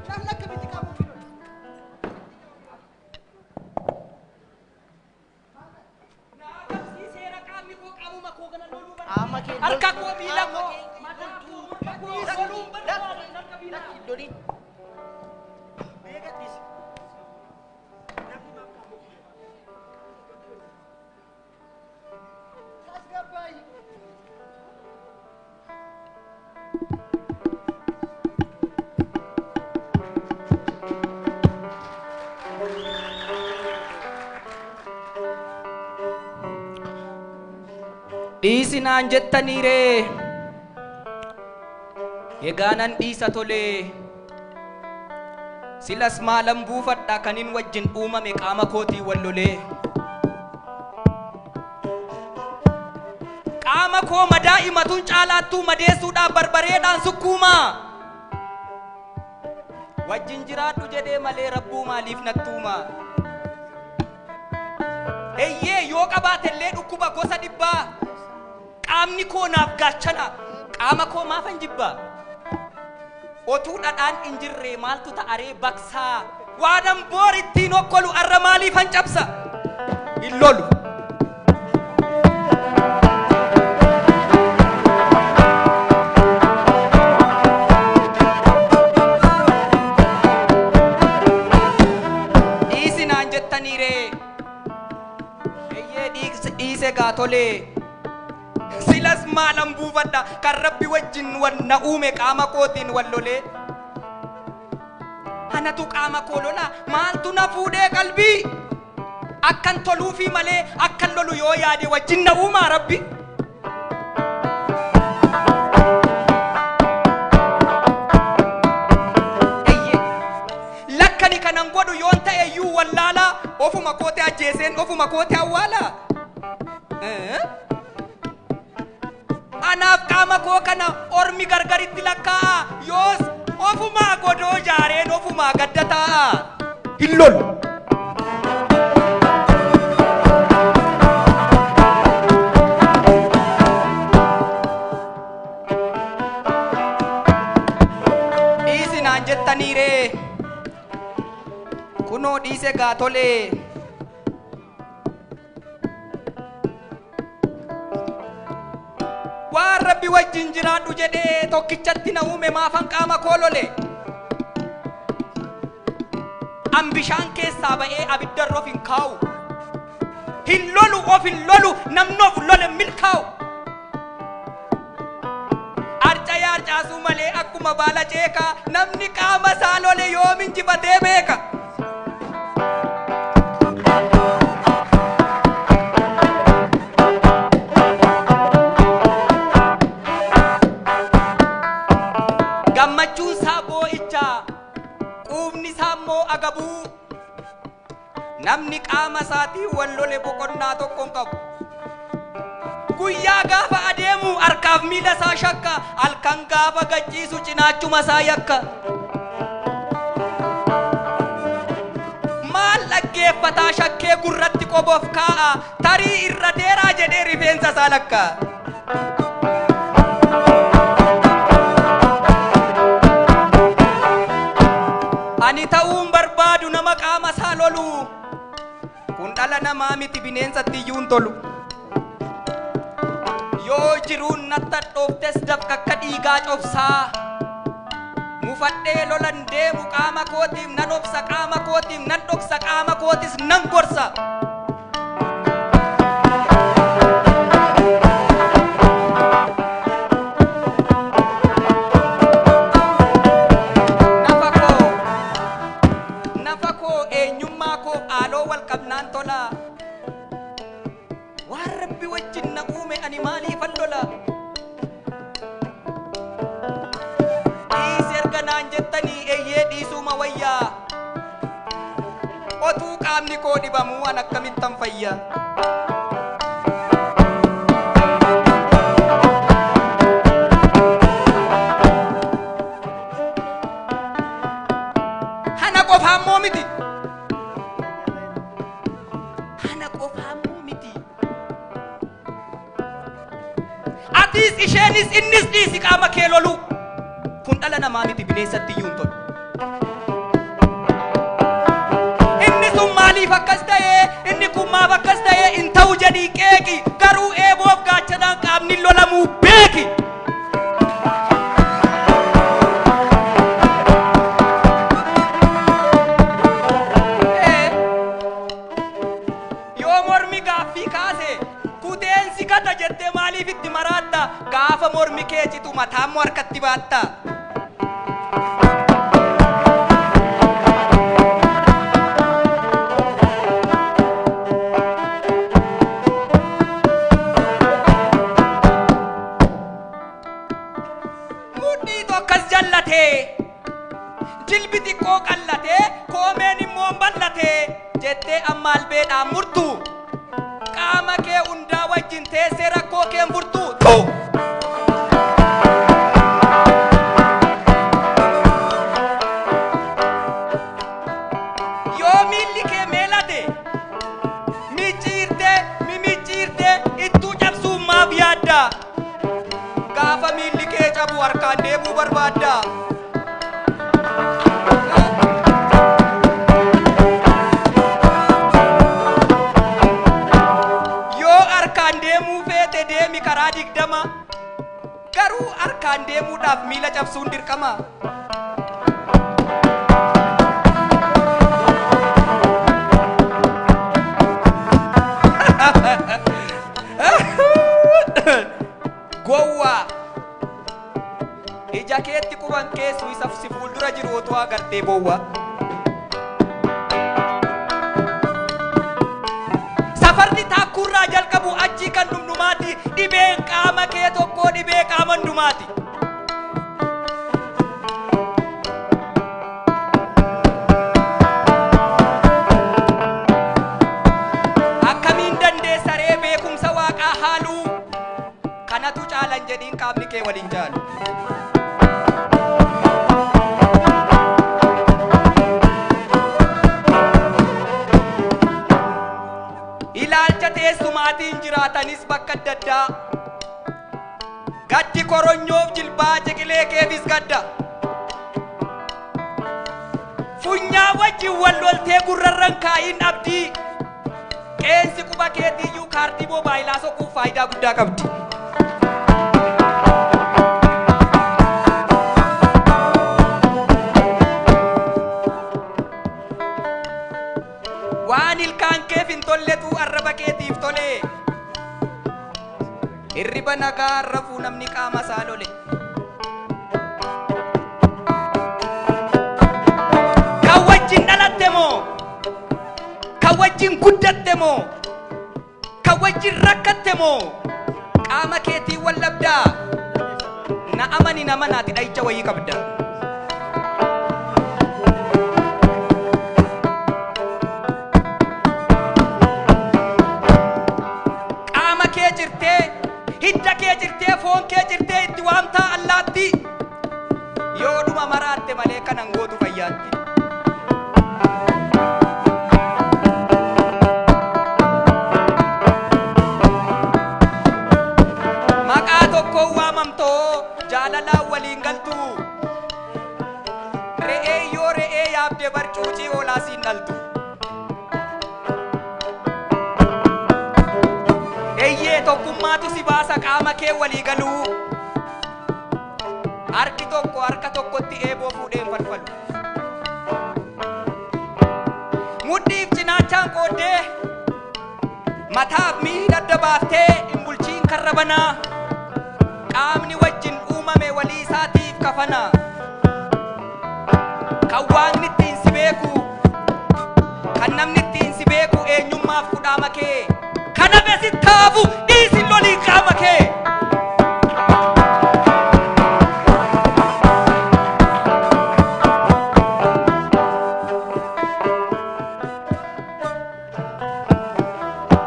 Namni akkamitti qaama ofii lola? Qaama kee Harka koo miila koo lolin. Mee gadhiisi. Namni maaf qaama ofii lola? Tasgabbaayi. Dhiisi naan jettanii ree. Egaa nan dhiisa tolee. Silas maalan buufadha kanin wajjin uumame qaama kootii wal lolee. Qaama koo madaa himatuun caalaattuu madeessuudhaaf barbareedhaan sukkuumaa. Wajjin jiraadhu jedhee malee rabbuu maaliif nattuumaa? Eeyyee yoo qabaatellee dhukkuba gosa dhibbaa. Qaamni koo naaf gaachana. Qaama koo maafan jibbaa? Otuu dhadhaan hin jirre maaltu ta'aree baksaa? Waanan boor ittiin okkolu arra maaliifan cabsa? Hin lolu. Dhiisi naan jettanii ree. Eeyyee dhiise gaa tolee. Silas maalan buufadha kan rabbi wajjin na uume qaama kootiin wal lolee. Anatu qaama koo lola maaltu na fuudhee qalbii? Akkan toluufi malee akkan lolu yoo yaade wajjin na uumaa rabbi. Eeyyee lakkani kanan godhu yoon ta'e iyyuu wallaalaa ofuma koote ajjeeseen ofuma koote awwaalaa. Anaaf qaama koo kana ormi gargaritti lakkaa'a yoos ofumaa godoo jaareen ofumaa gadda taa'a. Hin lolu. Dhiisi naan jettanii ree. Kunoo dhiise gaa tolee. Waan rabbi wajjin jiraadhu jedhee tokkichatti na uume maafan qaama koo lole. An bishaan keessaa ba'ee abiddarra of hin kaa'u. Hin lolu of hin lolu namni of lole milkaa'u. Arcayee arcaasuu malee akkuma baala ceekaa namni qaama isaa lole yoom injifatee beeka. Gammachuun isaa boo'icha, quubni isaa immoo agabuu. Namni qaama isaatiin wal lole boqonnaa tokko hin qabu. Guyyaa gaafa adeemu harkaaf miila isaa shakka, halkan gaafa gachiisu cinaachuma isaa yakka. Maal dhaggeeffataa shakkee gurratti qoboof kaa'a, tarii irra deeraa jedhee rifeensa isaa lakka. Ani ta'uun barbaadu nama qaama isaa lolu. Kun dhala namaa miti bineensatti iyyuu hin tolu. Yoo jiruun natti hadhooftes dafqa akka dhiigaa cobsaa. Mufadhee lolan deemu qaama kootiif nan obsa qaama kootiif nan dhoksa qaama kootis nan gorsa. Nafa koo nafa koo eenyummaa koo haaloo wal qabnaan tola. Waan rabbi wajjin na uume ani maaliifan lola? Dhiisi erga naan jettanii eeyyee dhiisuma wayyaa. Otuu qaamni koo dhibamuu an akkamittan fayya? Hana qofaan moo miti? Hana qofaan moo miti? Atis isheenis innis dhiisi qaama kee lolu. Kun dhala namaa miti bineensatti iyyuu hin tolu. baatta. Mudhiitu akkas jallatee jilbi xiqqoo qallatee koomeen immoo bal'atee jettee amma albeedhaan murtu qaama kee hundaa wajjin teessee rakkoo kee furtu. Yoo miilli kee meelate micciirtee mimicciirtee ittuu cabsuun maaf yaadda? Gaafa miilli kee cabu harkaan deemuu barbaadda. Yoo harkaan deemuu feete deemi karaa 20 garuu harkaan deemuudhaaf miila cabsuun dirqama. Gowwaa ija keetti quban keessu isa si fuuldura jiru otoo agartee bowwa. Safarri taakkuurraa jalqabu achii kan dhumdhumaati dhibeen qaama kee tokkoo dhibee qaama hundumaati. Akkamiin dandeessa ree beekumsa waaqaa haaluu kanatu caalan jedhiin qaamni kee waliin caalu. Ilaalcha teessumaatiin jiraatanis bakka adda addaa. Gaddi koronyoof jilbaa ciqilee keefis gadda. Funyaa wajjin wal loltee gurrarran kaa'iin abdii. Qeensi quba keetiiyyuu kaardii moobaayilaa soquuf faayidaa guddaa qabdi. Waan ilkaan keef hin tolletu arraba keetiif tole. Hirriba nagaa rafuu namni qaama isaa lole. Kan wajjin dhalatte moo? Kan wajjin guddatte moo? Kan wajjin rakkatte moo? Qaama keetii wal dhabdaa. Na amani nama naati dhahicha wayii qabda. Qaama kee jirtee, hidda kee jirtee, foon kee jirtee itti waamtaa allaatti. Yoo dhuma maraatte malee kanan gootu fayyaatti. Maqaa tokkoon waamamtoo jaalalaan waliin galtu. Re'ee yoo re'ee yaabde barcuucii oolaa siin dhaltu. Eeyyee tokkummaatu si baasa qaama kee walii galuu. Harki tokko harka tokkotti eeboo fuudheen falfalu. Mudhiif cinaachaan qooddee mataaf miila adda baaftee hin bulchiin karra banaa. Qaamni wajjin uumame walii isaatiif kafana. Kan waaqni ittiin si beeku, kan namni ittiin si beeku eenyummaaf kudhaama kee. Kan hafe sitti haafu dhiisi loliin qaama kee.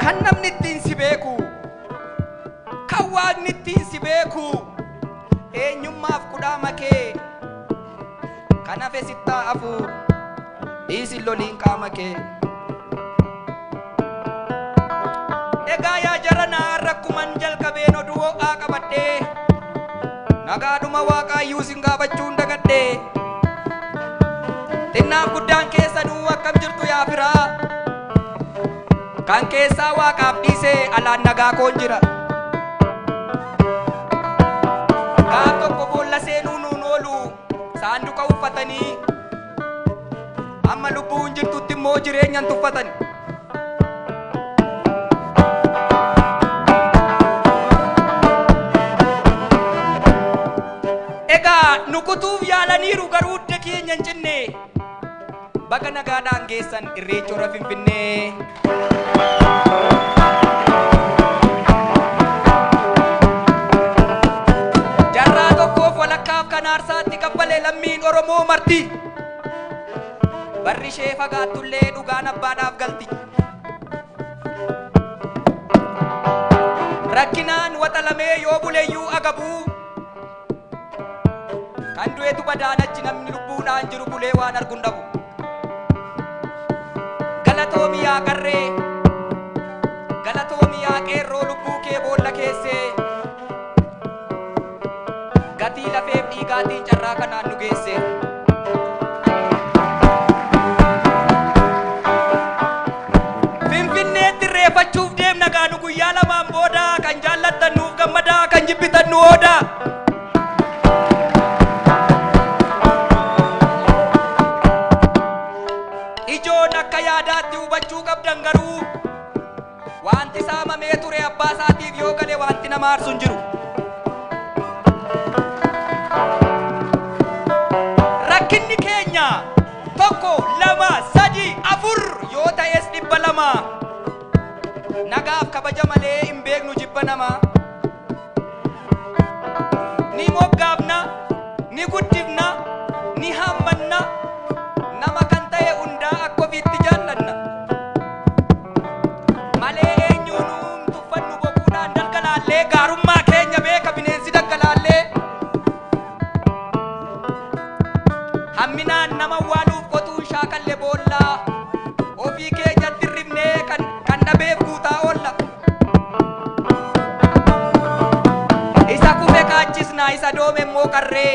Kan namni ittiin si beeku, kan waaqni ittiin si beeku eenyummaaf kudhaama kee. Kan hafe sitti haafu dhiisi loliin qaama kee. Egaa yaa jaranaa rakkuman jalqabeen oduu ho'aa qabadhee nagaadhuma waaqaayyuu sin gaafachuun dagadhee xinnaaf guddaan keessanuu akkam jirtu yaa firaa kan keessaa waaqaaf dhiisee alaan nagaa koon jira. Gaaf tokko boolla seenuu nuun oolu saanduqa uffatanii amma lubbuun jirtutti immoo jireenyan tuffatan. Egaa Egaa nu kutuuf yaalaniiru garuu hidda keenya hin cinne. Baga nagaadhaan geessan Irreecha hora Finfinnee. Jarraa tokkoof walakkaaf kan aarsaatti kaffale lammiin Oromoo marti. Barri ishee fagaattullee dhugaan abbaadhaaf galti. Rakkinaan waxalamee yoo buleyyuu agabuu. Kan du'etu badaan achi namni lubbuudhaan jiru bulee waan argu hin dhabu. Galatoomi yaa qarree, galatoomi yaa qeerroo lubbuu kee boolla keessee. Gatii lafeef dhiigaatiin carraa kanaan nu geesse. Finfinneetti irreeffachuuf deemna gaanu guyyaa lamaan booda kan jaallattan nuuf gammadaa kan jibbitan nu ooda. Ijoon akka yaadaatti hubachuu qabdan garuu wanti saamamee ture abbaa isaatiif yoo gale wanti nama aarsu hin jiru. Rakkinni keenya 1, 2, 3, 4 yoo ta'es 200. Nagaaf kabaja malee hin beeknu jibba namaa. Ni moggaafna, ni guddifna, ni hammanna, nama kan ta'e hundaa akka ofiitti jaallanna. Malee eenyuun tuffannu boquudhaan dalgalaallee gaarummaa keenya beeka bineensi daggalaallee. Hamminaan nama waaluuf qotuun shaakalle boollaa. Ofii keenyatti hirribnee kan dhabeef guutaa oolla. Isa kufe kaachisna isa doome immoo qarree.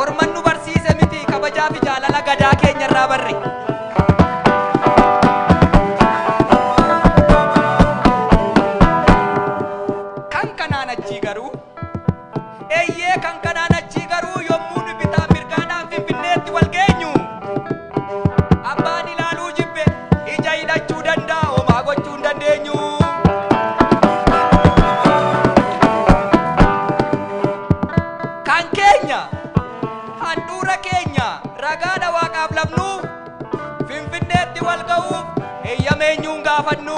Orman nu barsiise miti kabajaa fi jaalala gadaa keenya irraa barre. Kan kanaan achii garuu eeyyee kan kanaan achii garuu yommuu nu bitaa mirgaadhaan Finfinneetti wal geenyu abbaan ilaaluu jibbe ija hidhachuu danda'a homaa gochuu hin dandeenyu. Kan keenya handhuura keenya ragaadha waaqaaf labnu Finfinneetti wal ga'uuf eeyyama eenyuun gaafannu.